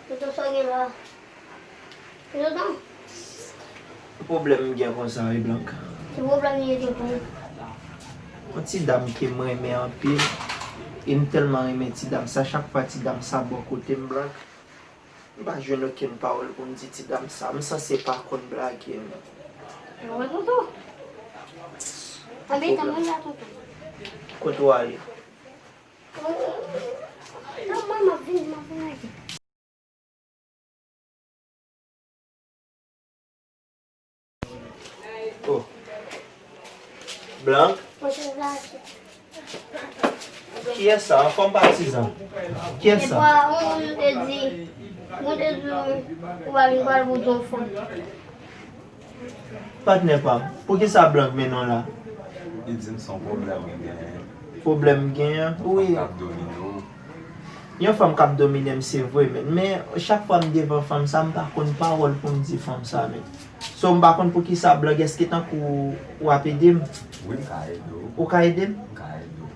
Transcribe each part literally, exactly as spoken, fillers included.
Tonton, sa w gen la? Tonton. Pwoblèm m gen konsa wi, Blanka. Ki pwoblèm li ye, tonton? Yon ti dam ke m renmen anpil. E m tèlman renmen ti dam sa, chak fwa ti dam sa bò kote m, Blanka, m pa jwenn okenn pawòl pou m di ti dam sa. M sanse pa konn blage, men. Wè, tonton. Anben, tann mwen la, tonton. Kote w ale? Tann mwen, m ap vini, m ap vini. Oh. Blank? Kiyès sa? Anfòm patizan. Kiyès sa? Epa, yon moun te di, moun te di, ou pa vin pale pou di anfòm. Patnè pa m, poukisa Blank mennen w la? Li di m se yon pwoblèm m genyen. Pwoblèm m genyen? Wi. Fanm k ap domine w. Yon fanm k ap domine m, se vre, men, men chak fwa m devan fanm sa, m pa konn pawòl pou m di fanm sa, men. So, m pa konn poukisa Blank, èske tankou w ap ede m? Wi, m ka ede w. Ou ka ede m? M ka ede w.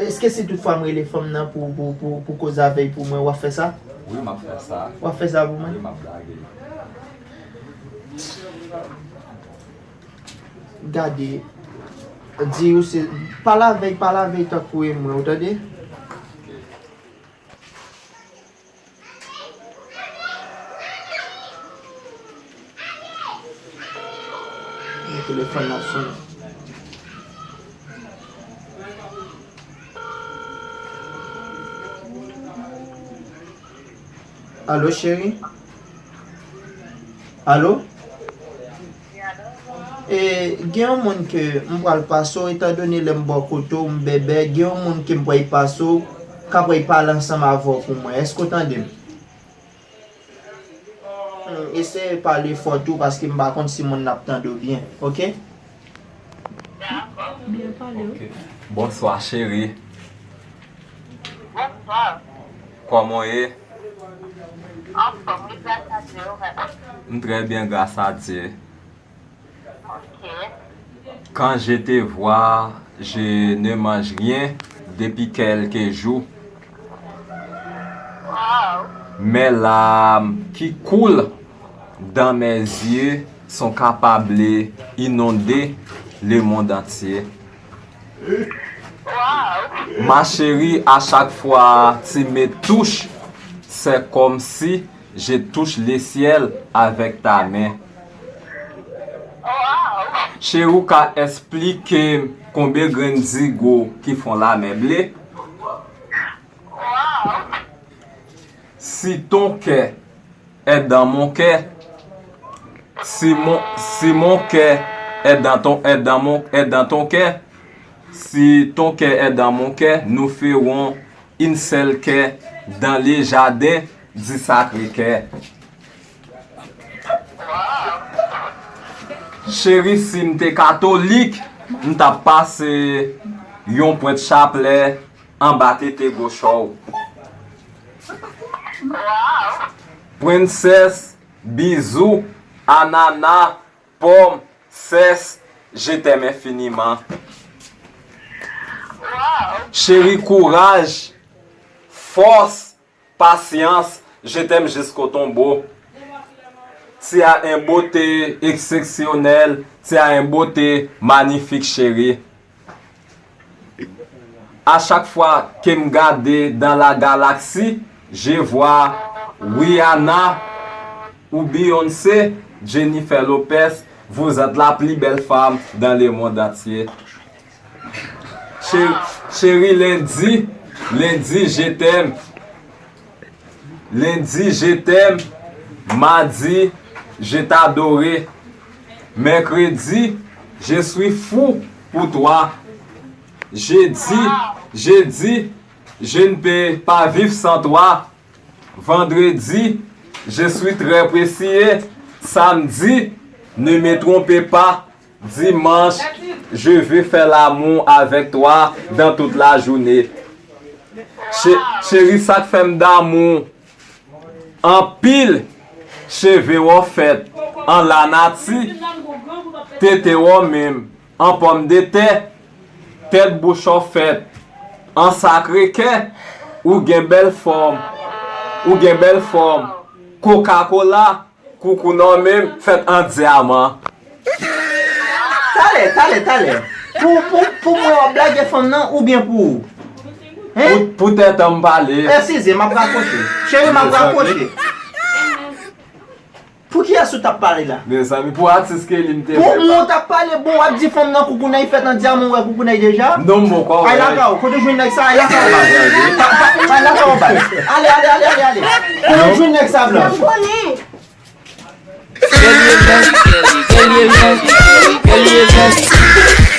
Èske si tout fwa m rele fanm nan pou, pou, pou, pou koze avè l pou mwen, w ap fè sa? Wi, m ap fè sa. W ap fè sa pou mwen? Wi, m ap blage. Gade, di ou se, pale avè l, pale avè l tankou e mwen, ou tande? Men telefòn nan ap sonnen. Alo, cheri? Alo? E, gen yon moun ke m pral pase w, etandone lè m bò kote w, m bèbè, gen yon moun ke m pral pase w, k ap pral pale ansanm avè w pou mwen. Èske w tande m? Hmm, eseye pale fò tou, paske m pa konn si moun nan ap tande w byen, oke? Byen pale wi. Bonswa, cheri. Bonswa. Kòman w ye? Anfòm, wi, gras a Dye, ou menm? M trè byen, gras a Dye. Ok. Quand je te vois, je ne mange rien depuis quelques jours. Wow. Mes larmes qui coulent dans mes yeux sont capables inonder le monde entier. Wow. Ma chérie, à chaque fois tu me touches, c'est comme si je touche le ciel avec ta main. Wow. Cheri, ou ka esplike m konbyen grenn zigo ki fè yon lamè ble? Wow. Si ton cœur est dans mon cœur, si mon, si mon cœur est dans ton, est dans mon, est dans ton cœur, si ton cœur est dans mon cœur, nous ferons une seule cœur dans le jardin du Sacré-Cœur. Cheri, si m te katolik, m t ap pase yon pwent chaplè anba tete goch ou. Princess, bisous, ananas, pomme, cesse, je t'aime infiniment. Cheri, kouraj, fòs, pasyans, je t'aime jusqu'au tombeau. Tu as une beauté exceptionnelle, tu as une beauté magnifique, chérie. A chak fwa ke m gade dans la galaxie, je vois Rihanna ou Beyoncé, Jennifer Lopez, vous êtes la plus belle femme dans le monde entier. Chéri, chéri, lendi, lendi, je t'aime. Lendi, je t'aime. Madi, je t'adore. Mèkredi, je suis fou pour toi. Jedi, jedi, je ne peux pas vivre sans toi. Vendredi, je suis très pressé. Samedi, ne me trompe pas. Dimanche, je veux faire l'amour avec toi dans toute la journée. Che-, cheri, sa k fè m damou anpil, cheve w fèt an lanati, tete w menm an pòmdetè, tèt bouch w fèt an sakre kè, ou gen bèl fòm. Ou gen bèl fòm. Coca-Cola, koukouna w menm, fèt an dyaman. Talè, talè, talè. Pou, pou, pou mwen w ap blage fanm nan oubyen pou ou? Hein? Pou, pou tèt an m pale. Eskize, m ap rakwoche. Cheri, m ap rakwoche. Pou kiyès ou t ap pale la? Mezanmi, pou atis Kelly m te vle pale. Pou mwen w t ap pale, bon, w ap di fanm nan koukounay fèt an dyaman, ou wè koukounay deja? Non, m poko wè. Ay lakay ou, kote w jwenn nèg sa, ay lakay ou baz. Pa, pa, ay lakay ou baz. Ale, ale, ale, ale, ale. Kote w jwenn nèg sa blanch? Kelly Evans, Kelly Evans, Kelly Evans.